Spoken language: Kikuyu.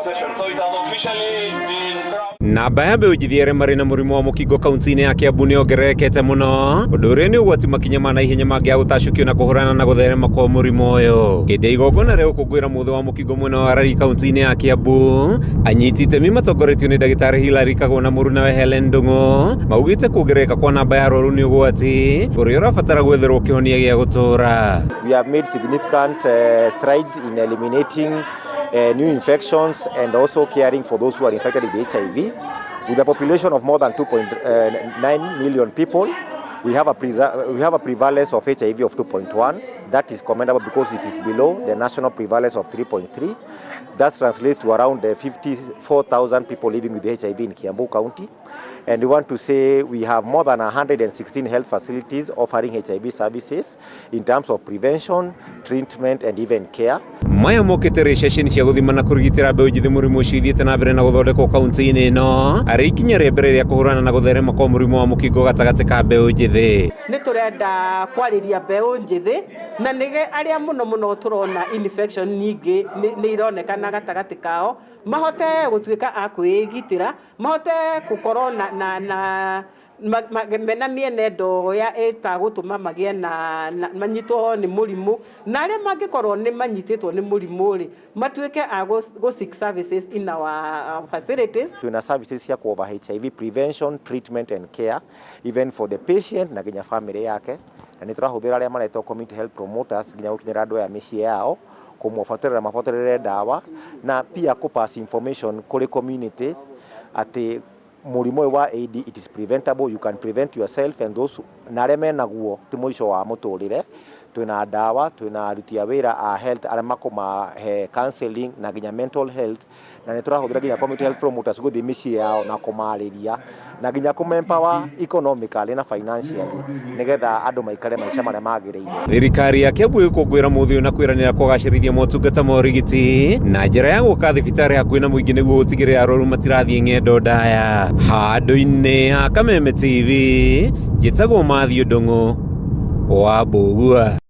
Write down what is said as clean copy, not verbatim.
possession. So it has officially been crowned. Namba ya mbeũ njĩthĩ arĩa marĩ na mũrimũ wa mũkingo kaunti-inĩ ya Kiambu nĩ yongererekete mũno, ũndũ ũrĩa nĩ ũgwati makinya ma naihenya mangĩaga gũtacũkio na kũhũrana na gũtherema kwa mũrimũ ũyũ. Hĩndĩ ya igongona rĩa gũkũngũĩra mũthĩ wa mũkingo mwena wa Rari kaunti-inĩ ya Kiambu, anyiti itemi matongoretio nĩ ndagĩtarĩ Hilary Kagwa na mũrunawe Helen Ndung'u maugĩte kuongerereka kwa namba ya arwaru nĩ ũgwati ũrĩa ũrabatara gwetherwo kĩhonia gĩa gũtũũra. We have made significant strides in eliminating new infections and also caring for those who are infected with HIV. With a population of more than 2.9 million people, we have a prevalence of HIV of 2.1. That is commendable because it is below the national prevalence of 3.3. That translates to around 54,000 people living with HIV in Kiambu County. And we want to say we have more than 116 health facilities offering HIV services in terms of prevention, treatment, and even care. Maya mokĩte rĩ ceceni cia gũthima na kũrigitĩra mbeũ njĩthĩ mũrimũ ũcio ithiĩte na mbere na gũthondekwo kaunti-inĩ ĩno arĩ ikinya rĩa mbere rĩa kũhũrana na gũtherema kwa mũrimũ wa mũkingo gatagatĩ ka mbeũ njĩthĩ. Nĩ tũrenda kwarĩria mbeũ njĩthĩ na nĩge arĩa mũno mũno tũrona infection nyingĩ nĩ ironekana gatagatĩ kao, mahote gũtuĩka a kwĩgitĩra, mahote gũkorwo na mena mĩenendo ya ĩtagũtũma magĩe na manyitwo nĩ mũrimũ, na arĩa mangĩkorwo nĩ manyitĩtwo nĩ mũrimũ rĩ, matuĩke a go seek services in our facilities. Twina services cia kuova HIV prevention, treatment and care even for the patient na nginya family yake, na nĩ tũrahũthĩra arĩa maretwo community health promoters nginya gũkinyĩra andũ aya mĩciĩ yao, kũmabuatĩrĩra mabuatĩrĩre ndawa na pia kũ pass information kũrĩ community atĩ mũrimũ ũyũ wa AID, it is preventable. You can prevent yourself and those na arĩa menaguo ti mũico wa mũtũrĩre. Twĩna ndawa, twĩna aruti a wĩra a health arĩa makũmahe counseling na nginya mental health, na nĩ tũrahũthĩra nginya community health promoters gũthiĩ mĩciĩ yao na kũmarĩria na nginya kũma-empower economically na financially nĩgetha andũ maikare maica marĩa magĩrĩire. Thirikari ya Kiambu ĩgũkũngũĩra mũthĩ ũyũ na kwĩranĩra kũgacĩrithia motungata ma ũrigiti na njĩra ya gwaka thibitarĩ hakuhĩ na mũingĩ nĩguo gũtigĩrĩra arwaru matirathiĩ ng'endo ndaya. Handũ-inĩ ha Kameme TV, njĩtagwo Matthew Ndung'u wa Mbũgua.